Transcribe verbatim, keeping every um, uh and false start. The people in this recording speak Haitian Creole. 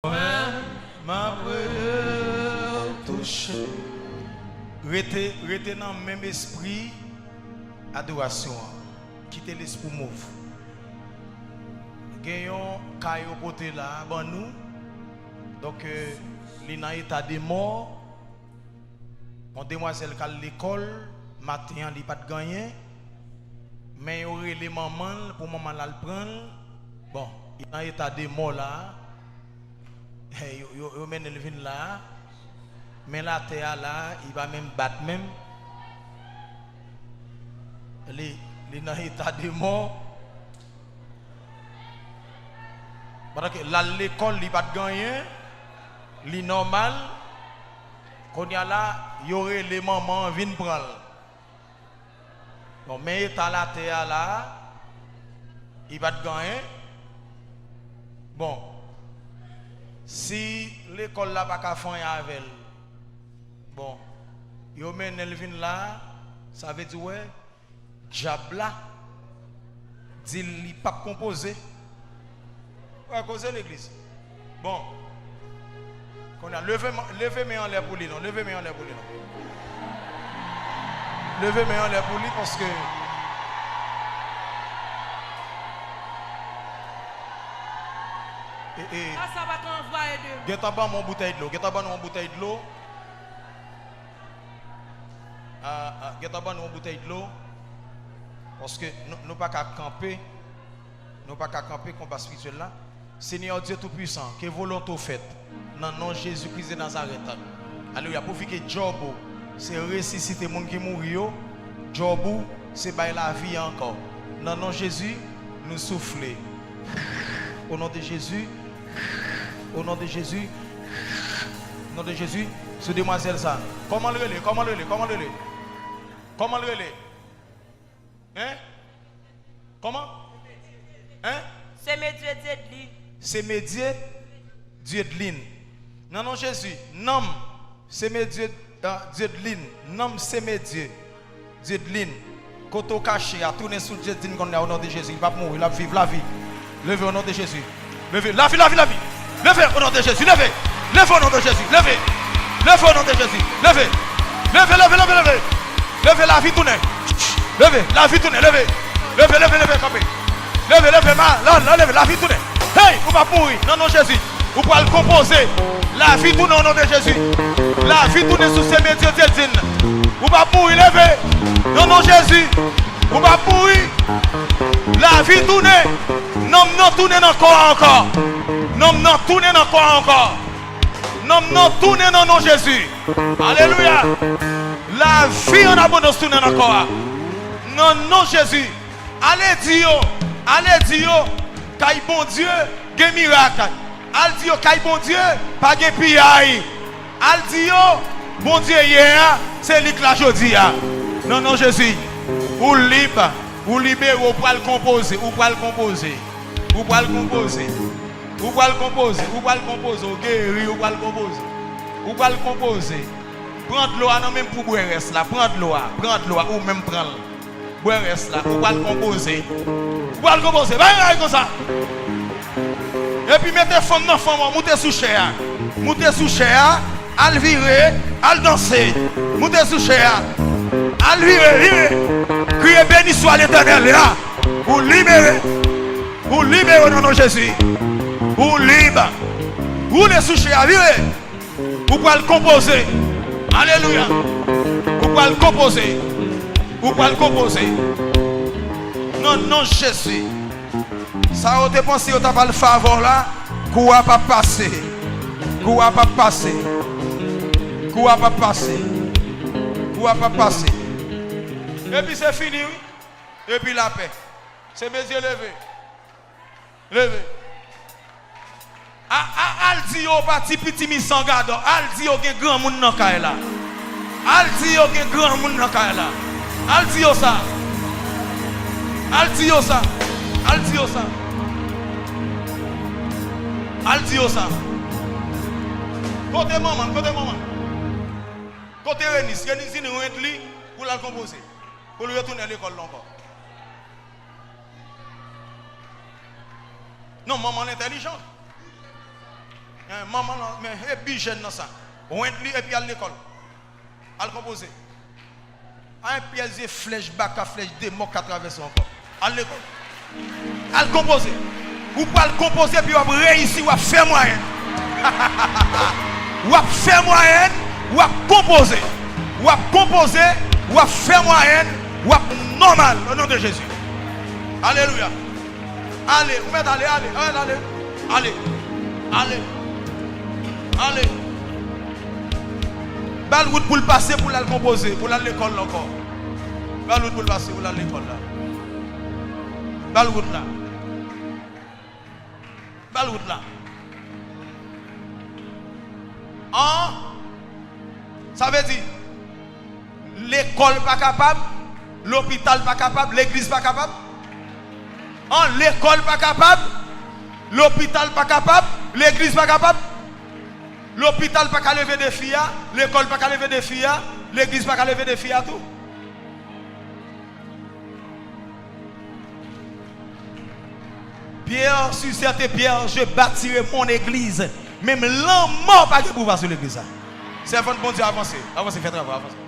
Mwen, m ap rele w touche. Rete, rete nan menm espri adorasyon an. Kite lespri move. Gen yon ka yo pote la ban nou. Donk, euh, li nan eta de mò. Yon demwazèl k al lekòl, maten an li pa t gen anyen, men yo rele manman l pou manman l al pran l. Bon, li nan eta de mò la, yo, yo, yo mennen l vin la, men latè a la, li pa menm bat menm. Li, li nan eta de mò. Pandan ke l al lekòl, li pa t gen anyen, li nòmal. Kounye a la, yo rele manman an vin pran l. Bon, men eta latè a la, li pa t gen anyen. Bon, si lekòl la pa ka fè anyen avè l, bon, yo mennen l vin la, sa vle di, w wè, dyab la di l li p ap konpoze. Wè, koze legliz. Bon. Kounye a, leve, leve men anlè pou li non. Leve men anlè pou li non. Leve men anlè pou li paske, e, e, Sa, sa pa ka anvwaye de. Gentan ban m yon boutèy dlo. Gentan ban nou yon boutèy dlo. Ah, ah, gentan ban nou yon boutèy dlo. Paske nou, nou pa ka kanpe. Nou pa ka kanpe konba espirityèl la. Senyè Dye Toupisan, ke volonte w fèt nan non Jezi Kris de Nazarèt. Alelouya. Pouvi ke djòb ou se resisite moun ki mouri yo, djòb ou se bay lavi ankò. Nan non Jezi, nou soufle. O non de Jezi, o non de Jezi, o non de Jezi, sou demwazèl sa. Kòman l rele? Kòman l rele? Kòman l rele? Kòman l rele? Hein? Kòman? Hein? Semedye Dieudline. Semedye Dieudline. Nan non Jezi, nanm Semedye, ah, Dieudline, nanm Semedye Dieudline, kote w kache a, tounen sou Dieudline kounye a, o non de Jezi, li p ap mouri, l ap viv lavi. Leve, o non de Jezi. Leve, lavi, lavi, lavi. Leve, o non de Jezi, leve. Leve, o non de Jezi, leve. Leve, o non de Jezi, leve. Leve, leve, leve, leve. Leve, lavi tounen. Leve, lavi tounen, leve. Leve, leve, leve, kanpe. Leve, leve, ma, la, la, leve, lavi tounen. Hey, ou p ap mouri, nan non Jezi. Ou pral konpoze. Lavi tounen, o non de Jezi. Lavi tounen sou Semedye Dieudline. Ou p ap mouri, leve. Nan non Jezi. Ou p ap mouri. Lavi tounen. Nanm nan tounen nan kò a ankò. Nanm nan tounen nan kò a ankò. Nanm nan tounen nan non Jezi. Alelouya. Lavi an abondans tounen nan kò a. Nan non Jezi. Ale di yo, ale di yo, kay Bondye gen mirak. Al di yo, kay Bondye pa gen piyay. Al di yo, Bondye yè a, se li k la jodi a. Nan non Jezi, ou lib, ou libere, ou pral konpoze, ou pral konpoze, ou pral konpoze, ou pral konpoze, ou pral konpoze, ou geri, ou pral konpoze, ou pral konpoze. Pran dlo a nan men m pou bwè rès la, pran dlo a, pran dlo a, ou menm pran l. Bwè rès la, ou pral konpoze. Ou pral konpoze. Bay bagay konsa. Epi mete fanm nan fanm an, moute sou chè a. Moute sou chè a, al vire, al danse. Moute sou chè a. Al vire, vire. Kriye, beni swa Letènèl la. Ou libere. Ou libere nan non Jezi. Ou lib. Woule sou chè a, vire. Ou pral konpoze. Alelouya. Ou pral konpoze. Ou pral konpoze. Nan non Jezi. Sa yo te panse yo t ap al fè avè w la, kou a p ap pase. Kou a p ap pase. Kou a p ap pase. Kou a p ap pase. Epi se fini, wi. Epi lapè. Se bezye leve. Leve. A, a, al di yo pa ti piti mi san gadò. Al di yo gen granmoun nan kay la. Al di yo gen granmoun nan kay la. Al di yo sa. Al di yo sa. Al di yo sa. Al di yo sa. Kote manman? Kote manman? Kote Renis? Renis vin rent li pou l al konpoze. Pou l retounen lekòl la ankò. Non, manman l entèlijan. Manman lan, men e bi jèn nan sa. Rent li epi al lekòl. Al konpoze. A yon pyès vye flèch baka, flèch demòk ka travèse ankò. Al lekòl. Al konpoze. Ou pral konpoze epi w ap reyisi, w ap fè mwayèn. W ap fè mwayèn, w ap konpoze. W ap konpoze, w ap fè mwayèn, w ap nòmal. O non de Jezi. Alelouya. Ale, ou mèt ale, ale, ale, ale. Ale. Ale. Ale. Ba l wout pou l pase, pou l al konpoze, pou l al lekòl la ankò. Ba l wout pou l pase, pou l al lekòl la. Ba l wout la. Ba l wout la. An? Sa vle di, lekòl pa kapab, lopital pa kapab, legliz pa kapab? An, lekòl pa kapab, lopital pa kapab, legliz pa kapab? Lopital pa ka leve defi a, lekòl pa ka leve defi a, legliz pa ka leve defi a tou? Pierre, sur cette pierre, je bâtirai mon église. Menm lanmò pa gen pouvwa sou legliz la. Sèvant Bondye, avanse, avanse, fè travay, avanse.